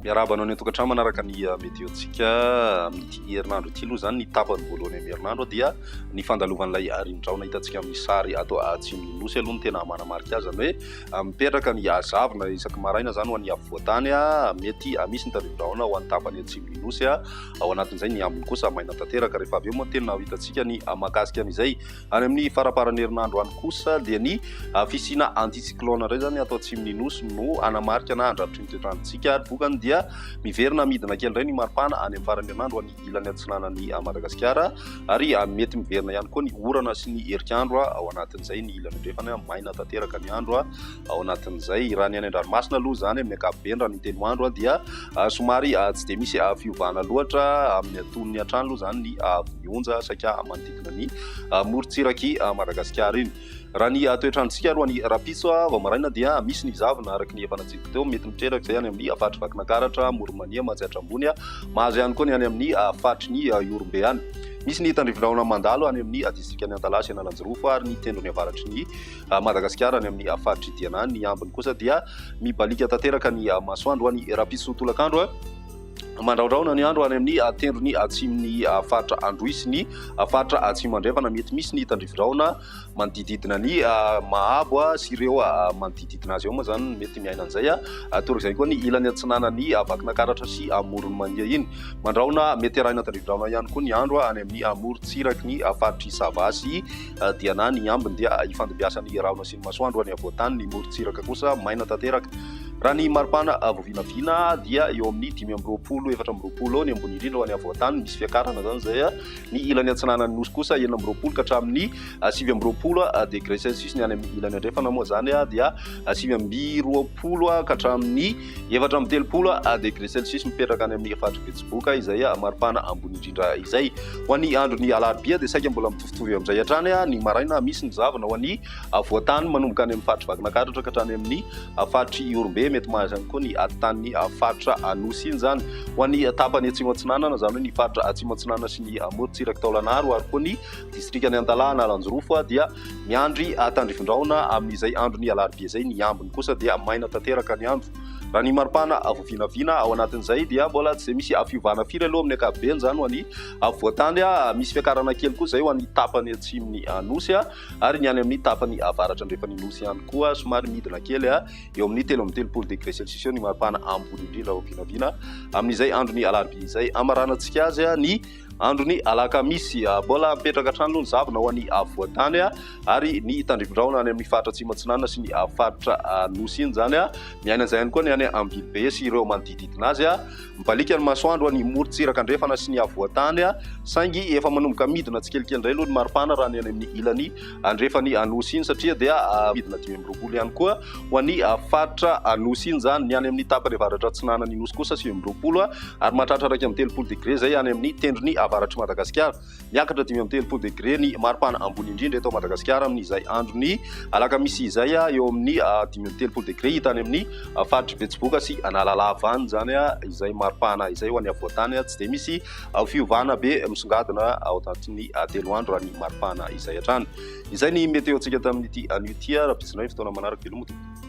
Miarahaba anao any an-tokantrano manaraka ny météo-ntsika amin'ity herinandro ity aloha izany ny tapany voalohany amin'ny herinandro dia ny fandalovan'ilay rindrona hitantsika amin'ny sary ato atsimon'ny nosy aloha no tena manamarika azy izany hoe mipetraka ny zavona isaky maraina izany ho an'ny afovoan-tany mety misy ny tandrifindrahona ho an'ny tapany atsimon'ny nosy ao anatin'izay ny ambiny kosa maina tanteraka rehefa avy eo moa tena ho hitantsika ny mahakasika an'izay Any amin'ny faramparan'ny herinandro any kosa dia ny fisiana anticyclone indray izany ato atsimon'ny Nosy no hanamarika na handrafitry ny toetr'androntsika ary vokany dia miverina midina kely indray ny maripana any amin'ny faran'ny herinandro any ilany atsinanan'i Madagasikara ary mety miverina ihany koa ny orana sy ny herik'andro ao anatin'izay ny ilany andrefana maina tanteraka ny andro ao anatin'izay. Raha ny any an-dranomasina aloha izany amin'ny ankapobeny raha ny telo andro dia somary tsy dia misy fiovana loatra amin'ny antonony hatrany aloha izany ny haavon'ny onja saika manodidina ny morontsirak'i Madagasikara iny. Raha ny toetr'androntsika aloha ny rahampitso vao maraina dia misy ny zavona araka ny efa natsidiko teo, mety mitreraka izay any amin'ny faritry Vakinankaratra, Amoron'i-Mania, Matsiatra Ambony, mahazo ihany koa ny any amin'ny faritry ny Ihorombe any. Misy ny tandrivindrahona mandalo any amin'ny distrikan'i Antalaha sy Analanjirofo ary ny tendrony avaratry ny Madagasikara any amin'ny faritr'i Diana. Ny ambiny kosa dia mibaliaka tanteraka ny masoandro any rahampitso tolakandro. Mandrahondrahona ny andro any amin'ny tendrony atsimon'ny faritra Androy sy ny faritra Atsimo Andrefana. Mety misy ny tandrifindrahona manodididina ny Mahabo sy ireo manodididina azy eo moa izany mety miaina an'izay. Torak'izay koa ny ilany atsinanan'ny Vakinankaratra sy Amoron'i Mania iny. Mandrahona mety arahina tandrifindrahona ihany koa ny andro any amin'ny morontsiraky ny faritr'i Sava sy dia na ny ambiny dia ifandimbiasan'ny rahona sy ny masoandro any afovoan-tany, ny morontsiraka kosa maina tanteraka. Raha ny maripana voavinavina dia eo amin'ny 25, 24 eo ny ambony indrindra ho any afovoan-tany, misy fiakarana izany izay, ny ilany atsinanan'ny nosy kosa 26 ka hatramin'ny 29 degré celsius, ny any amin'ny ilany andrefana moa izany dia 29 ka hatramin'ny 34 degré celsius mipetraka any amin'ny faritry Betsiboka izay maripana ambony indrindra izay. Ho an'ny andron'ny alarobia dia saika mbola mitovitovy amin'izay hatrany ny maraina misy ny zavona ho an'ny afovoan-tany manomboka any amin'ny faritry Vakinankaratra ka hatrany amin'ny faritry Ihorombe, mety mahazo ihany koa ny atitan'ny faritra Anosy iny izany. Ho an'ny tapany atsimo atsinanana izany hoe ny faritra atsimo atsinanana sy ny morontsirak'i Taolagnaro ary koa ny distrikan'i Antalaha Analanjirofo dia miandry tandrifindrahona amin'izay andron'ny alarobia izay, ny ambiny kosa dia maina tanteraka ny andro. Raha ny maripana voavinavina ao anatin'izay dia mbola tsy dia misy fiovana firy aloha amin'ny ankapobeny izany ho an'ny afovoan-tany. Misy fiakarana kely koa izay ho an'ny tapany atsimon'ny Nosy ary ny any amin'ny tapany avaratra andrefan'ny Nosy ihany koa somary midina kely eo amin'ny 33 degré celsius eo ny maripana ambony indrindra voavinavina amin'izay andron'ny alarobia izay. Hamaranantsika azy ny Andron'ny alakamisy, mbola mipetraka hatrany aloha ny zavona ho an'ny afovoan-tany ary ny tandrifindrahona any amin'ny faritra Atsimo Atsinanana sy ny faritra Anosy iny izany. Miaina izay ihany koa ny any Ambilobe sy ireo manodididina azy. Mibaliaka ny masoandro any morontsiraka andrefana sy ny afovoan-tany saingy efa manomboka midina tsikelikely indray aloha ny maripana raha ny any amin'ny ilany andrefan'ny Anosy iny satria dia midina 25 ihany koa ho an'ny faritra Anosy iny izany. Ny any amin'ny tapany avaratra atsinanan'ny Nosy kosa 29 ary mahatratra 31 degre izay any amin'ny tendrony avaratr'i Madagasikara. Miakatra 35 degre ny maripana ambony indrindra eto Madagasikara amin'izay andron'ny alakamisy izay, eo amin'ny 35 degre hita any amin'ny faritr'i Betsiboka sy Analalava any izany izay maripana izay. Ho an'ny afovoan-tany tsy dia misy fiovana be misongadina ao anatin'ny 3 andro raha ny maripana izay hatrany. Izay ny météo-ntsika tamin'ity anio ity. Raha bitsy indray ny fotoana manaraka, veloma tompoko.